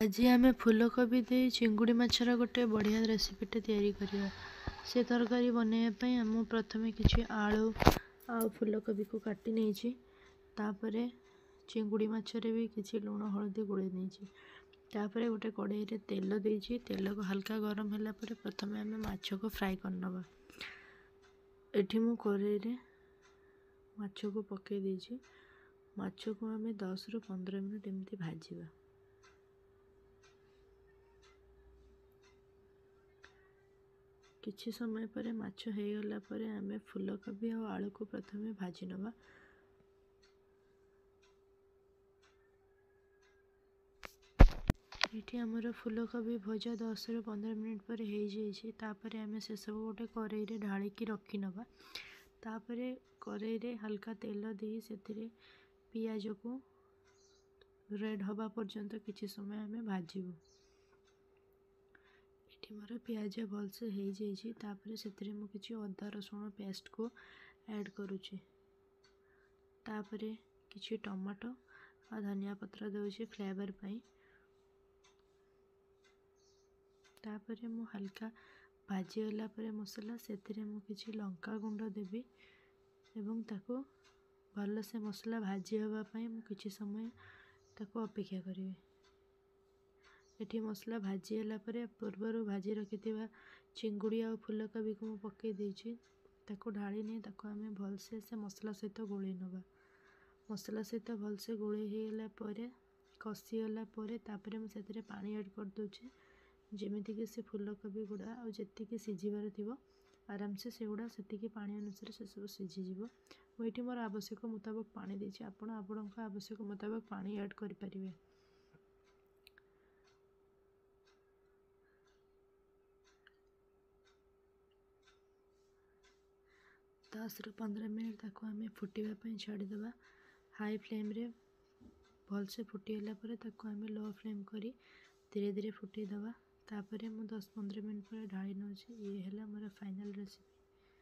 ଆଜି ଆମେ ଫୁଲକୋବି ଦେଇ ଚିଙ୍ଗୁଡ଼ି ମାଛର ଗୋଟେ ବଢ଼ିଆ ରେସିପିଟେ ତିଆରି କରିବା। ସେ ତରକାରୀ ବନେଇବା ପାଇଁ ମୁଁ ପ୍ରଥମେ କିଛି ଆଳୁ ଆଉ ଫୁଲକୋବିକୁ କାଟି ନେଇଛି। ତାପରେ ଚିଙ୍ଗୁଡ଼ି ମାଛରେ ବି କିଛି ଲୁଣ ହଳଦୀ ଗୋଳେଇ ନେଇଛି। ତାପରେ ଗୋଟେ କଡ଼େଇରେ ତେଲ ଦେଇଛି। ତେଲକୁ ହାଲକା ଗରମ ହେଲା ପରେ ପ୍ରଥମେ ଆମେ ମାଛକୁ ଫ୍ରାଏ କରିନେବା। ଏଠି ମୁଁ କଡ଼େଇରେ ମାଛକୁ ପକାଇ ଦେଇଛି। ମାଛକୁ ଆମେ 10ରୁ 15 ମିନିଟ୍ ଏମିତି ଭାଜିବା। କିଛି ସମୟ ପରେ ମାଛ ହେଇଗଲା ପରେ ଆମେ ଫୁଲକୋବି ଆଉ ଆଳୁକୁ ପ୍ରଥମେ ଭାଜି ନେବା। ଏଠି ଆମର ଫୁଲକୋବି ଭଜା 10ରୁ 15 ମିନିଟ୍ ପରେ ହେଇଯାଇଛି। ତାପରେ ଆମେ ସେସବୁ ଗୋଟେ କରେଇରେ ଢାଳିକି ରଖିନେବା। ତାପରେ କରେଇରେ ହାଲକା ତେଲ ଦେଇ ସେଥିରେ ପିଆଜକୁ ରେଡ଼୍ ହେବା ପର୍ଯ୍ୟନ୍ତ କିଛି ସମୟ ଆମେ ଭାଜିବୁ। ଏଠି ମୋର ପିଆଜ ଭଲସେ ହେଇଯାଇଛି। ତାପରେ ସେଥିରେ ମୁଁ କିଛି ଅଦା ରସୁଣ ପେଷ୍ଟକୁ ଆଡ଼୍ କରୁଛି। ତାପରେ କିଛି ଟମାଟୋ ଆଉ ଧନିଆ ପତ୍ର ଦେଉଛି ଫ୍ଲେଭର୍ ପାଇଁ। ତାପରେ ମୁଁ ହାଲକା ଭାଜିଗଲା ପରେ ମସଲା ସେଥିରେ ମୁଁ କିଛି ଲଙ୍କା ଗୁଣ୍ଡ ଦେବି ଏବଂ ତାକୁ ଭଲସେ ମସଲା ଭାଜି ହେବା ପାଇଁ ମୁଁ କିଛି ସମୟ ତାକୁ ଅପେକ୍ଷା କରିବି। ଏଠି ମସଲା ଭାଜି ହେଲା ପରେ ପୂର୍ବରୁ ଭାଜି ରଖିଥିବା ଚିଙ୍ଗୁଡ଼ି ଆଉ ଫୁଲକୋବିକୁ ମୁଁ ପକାଇ ଦେଇଛି। ତାକୁ ଢାଳି ନେଇ ତାକୁ ଆମେ ଭଲସେ ସେ ମସଲା ସହିତ ଗୋଳେଇ ନେବା। ମସଲା ସହିତ ଭଲସେ ଗୋଳେଇ ହେଇଗଲା ପରେ, କଷିଗଲା ପରେ ତାପରେ ମୁଁ ସେଥିରେ ପାଣି ଆଡ଼୍ କରିଦେଉଛି, ଯେମିତିକି ସେ ଫୁଲକୋବି ଗୁଡ଼ା ଆଉ ଯେତିକି ସିଝିବାର ଥିବ ଆରାମସେ ସେଗୁଡ଼ା ସେତିକି ପାଣି ଅନୁସାରେ ସେସବୁ ସିଝିଯିବ। ମୁଁ ଏଇଠି ମୋର ଆବଶ୍ୟକ ମୁତାବକ ପାଣି ଦେଇଛି। ଆପଣ ଆପଣଙ୍କ ଆବଶ୍ୟକ ମୁତାବକ ପାଣି ଆଡ଼୍ କରିପାରିବେ। 10ରୁ 15 ମିନିଟ୍ ତାକୁ ଆମେ ଫୁଟିବା ପାଇଁ ଛାଡ଼ିଦେବା। ହାଇ ଫ୍ଲେମ୍ରେ ଭଲସେ ଫୁଟିଗଲା ପରେ ତାକୁ ଆମେ ଲୋ ଫ୍ଲେମ୍ କରି ଧୀରେ ଧୀରେ ଫୁଟେଇଦେବା। ତାପରେ ମୁଁ 10-15 ମିନିଟ୍ ପରେ ଢାଳି ନେଉଛି। ଇଏ ହେଲା ମୋର ଫାଇନାଲ୍ ରେସିପି।